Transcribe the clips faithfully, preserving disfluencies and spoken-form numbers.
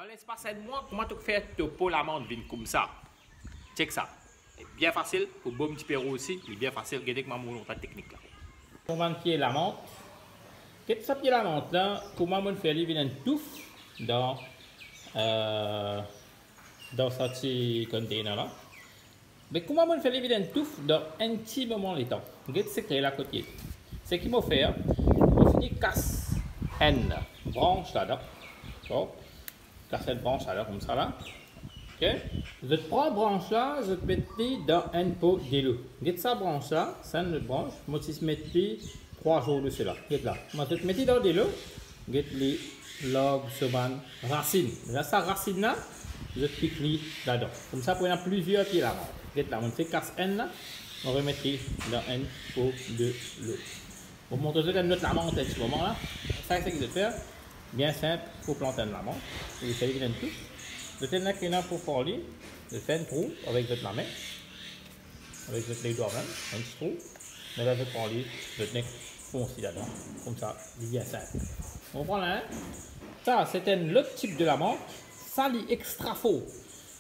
Dan lespas enn mwa, kouma to fer to po lamant vinn koumsa? Chek sa. Bien fasil, pou bom dipero osi, li bien fasil. Gete kouma mo montre teknik la. Mo bann pie lamant. Get sa pie lamant la, kouma mo fer li vinn enn touf dan, euh, dan sa ti container la. Me kouma mo fer li vinn enn touf dan enn ti moman letan? Get sekre la kot li. Seki mo fer, mo fini kas enn brans ladan. Bon, kas enn brans ladan koumsa la. Ok? Zot pran brans la, zot met li dan enn po delo. Get sa brans la, sa enn lot brans, mo ti met li trwa zour de sela. Get la. Mo zot met li dan delo. Get li larg so bann rasinn. La sa rasinn la, zot pik li ladan. Koumsa pou ena plizier pie lamant. Get la, mo finn kas enn la, mo remet li dan enn po delo. Mo montre zot enn lot lamant enn ti moman la. Sa seki zot fer, bien sinp pou plant enn lamant. Ou fer li vinn enn touf. Zot ena ki ena pou fer li, zot fer enn trou avek zot lame. Avek zot ledwa mem, enn ti trou. Me la zot pran li, zot nek fons li ladan. Koumsa, li bien sinp. Ou konpran la, hein? Sa, se enn lot tip de lamant. Sa, li extra for.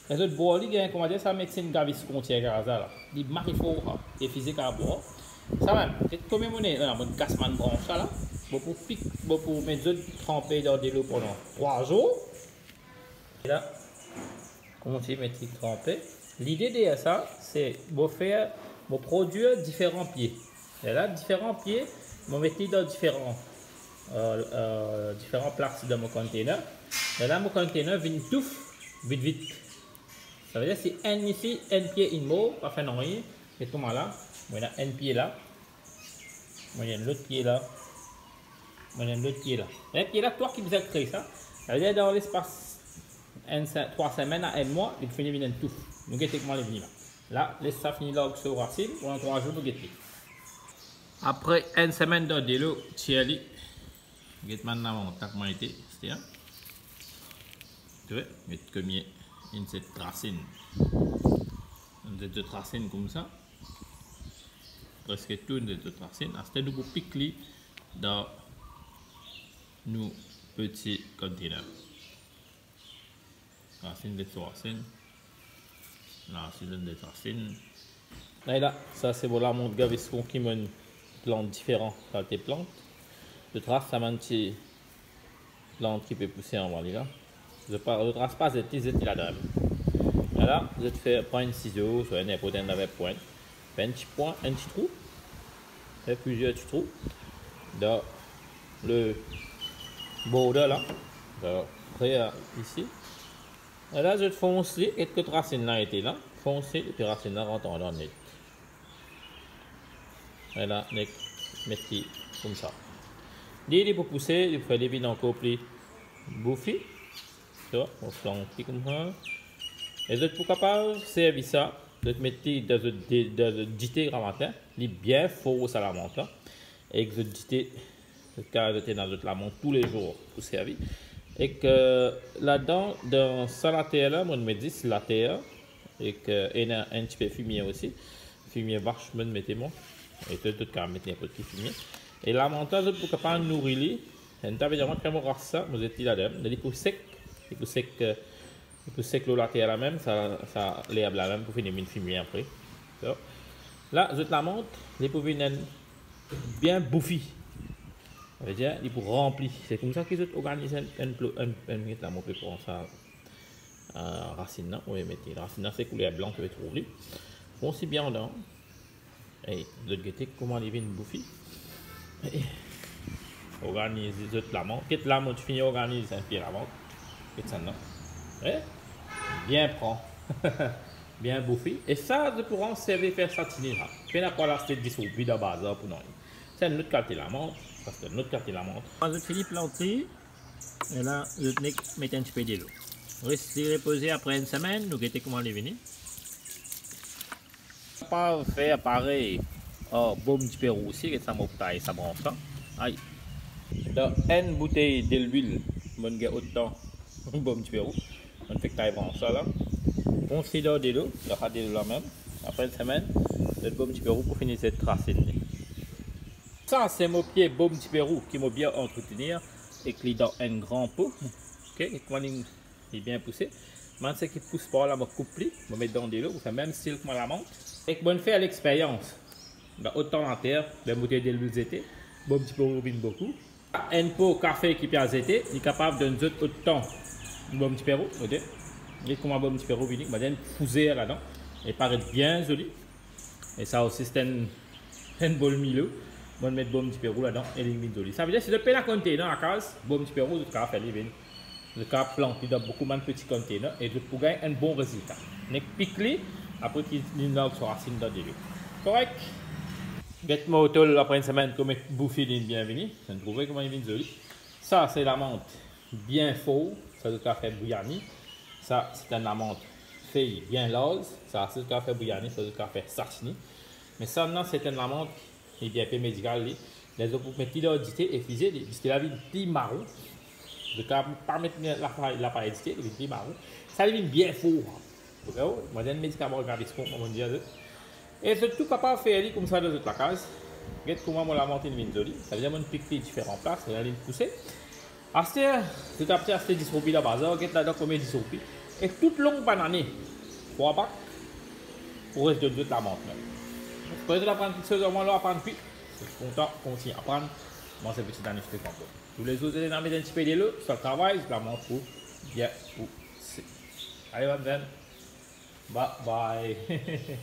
Lezot bor li gagn, kouma dir sa, medsin Gaviscon ti gagn sa la. Li mari for, ha. Li fizik a bor. Sa mem, get komie mo ena, la, mo kas bann brans la, la. Mo pou pik, mo pou met zot tranpe dan delo pandan trwa zour. E la, kouma ti met li tranpe. Lide deryer sa, se mo fer, mo prodwir diferan pie. E la, diferan pie, mo met li dan diferan, euh, euh, diferan plas dan mo container. E la, mo container vinn touf vit vit. Savedir si enn isi, enn pie inn mor, pa fer nanye, me kouma la, mo ena enn pie la, mo ena enn lot pie la, mo ena enn lot pie la. Enn pie la, twa ki bizin kree sa. Savedir dan lespas enn se-, trwa semenn a enn mwa, li fini vinn enn touf. Nou gete kouma li vini la. La, les sa fini larg so rasinn, pandan trwa zour nou get li. Apre enn semenn dan delo, tir li. Get bann lamant la kouma ete, aster, hein? To trouve, get komie inn zet rasinn. Inn zet zot rasinn koumsa. Preske tou inn zet zot rasinn. Aster nou pou pik li dan nou peti container. Rasinn de trwa rasinn. Rasinn de trwa rasinn. La, la, sa se mo lamant Gaviscon ki mo'nn plant diferan kalite plant. Zot ras sa bann ti plant ki pe pouse anba li la. Zot pa, zot ras pa zet li, zet li ladan. Ala, zot fer, pran enn sizo, swa ninport enn zafar pwint. Fer enn ti pwin, enn ti trou. Fer plizier ti trou dan le border la. Dan pre isi. E la, zot fons li, get kot rasinn la ete la. Fons li, epi rasinn la rant andan net. E la, nek met li koumsa. Li, li pou pouse, li pou fer li vinn ankor pli boufi. Sa, mo flank li koumsa. E zot pou kapav servi sa, zot met li dan zot de-, dan zot dite gramatin, li bien for sa lamant la. Ek zot dite, zot kapav zet ena zot lamant toulezour pou servi. Ek ladan, dan sa later la, mo met zis later, ek ena enn tipe fimie osi. Fimie vas mo'nn mete mwa. E zot, zot kapav met ninport ki fimie. E lamant la, zot pou kapav nouri li. Enn ta vedir, kan mo ras sa, mo zet li ladan, li pou sek, li pou sek, eh, li pou sek lor later la mem, sa, sa lerb la mem pou fini vinn fimie apre. So, la, zot lamant, li pou vinn enn bien boufi. Sa vedir, li pou ranpli. Se koumsa ki zot organiz enn, enn plo-, enn, enn minit la, mo pe pran sa, eh, rasinn la, mo met li. Rasinn la, se kouler blan, to pe trouv li. Bon, si bien andan. E zot gete kouma li vinn boufi. E organiz zot lamant. Get la, mo ti fini organiz enn pie lamant. Get sa la. E bien pran. Bien boufi. E sa, zot pou servi fer satini la. Pena pou al aste dis roupi dan bazar pou nanye. Se enn lot kalite lamant. Sa se enn lot kalite lamant. Kan zot fini plant li, e la, zot nek met enn tipe delo. Les li repoze apre enn semenn, nou gete kouma li vini. Kapav fer parey ar bom dipero osi, get sa mo pe tay sa brans la. Ay. Dan enn boutey delwil, mo'nn gagn otan bom dipero. Mo'nn fek tay brans la la. Pran si dan delo, dan sa delo la mem. Apre enn semenn, lot bom dipero pou fini zet rasinn li. Sa se mo pie bom dipero ki mo bien antretenir ek li dan enn gran po. Ok, ek mo inn Li bien pouse. Bann seki pous pa la, mo koup li, mo met dan delo, pou fer mem stil kouma lamant. Ek mo'nn fer lexperyans. Dan otan later, dan boutey delwil zete, bom dipero vinn boukou. Enn po kafe ki pe al zete, li kapav donn zot otan bom dipero, ok? Get kouma bom dipero vini, mo donn fouzer ladan. Li paret bien zoli. E sa osi, se enn, enn bol Milo. Mo'nn met bom dipero ladan e li vinn zoli. Savedir, si zot pena konteyner lakaz, bom dipero, zot kapav fer li vinn. Zot kapav plant li dan boukou bann peti konteyner e zot pou gagn enn bon rezilta. Nek pik li, apre ki li lans so rasinn dan delo. Korek? Get mo tol apre enn semenn, kouma boufi li bien vini. Zot trouve kouma li vinn zoli. Sa, se lamant bien for, sa zot kapav fer briani. Sa, se enn lamant fey bien larz. Sa, sa zot kapav fer briani, sa zot kapav fer satini. Me sa, non, se enn lamant, li bien pe medikal, li. Ler zot pou met li dan dite e fize li, dite la vinn pli maron. Zot kapav pa met lapay, lapay dite, li vinn pli maron. Sa, li vinn bien for. Mo donn medikaman, gard kouma mo dir zot. E zot tou kapav fer li koumsa dan zot lakaz. Get kouma mo lamant inn vinn zoli. Savedir mo'nn pik li diferan plas, la li pouse. Aster, zot kapav aste dis roupi dan bazar, get ladan konbien dis roupi. E toutlong bann ane, trwa bak, pou res donn zot lamant mem. Zot aprann kiksoz, mwa, zot aprann kwi. Zot kontan, kontign aprann. Mwa, se peti Dani Spek ankor. Toulezour, zot ena met enn tipe delo, sa travay, zot lamant pou bien pouse. Ale, bann zenn. Bye bye.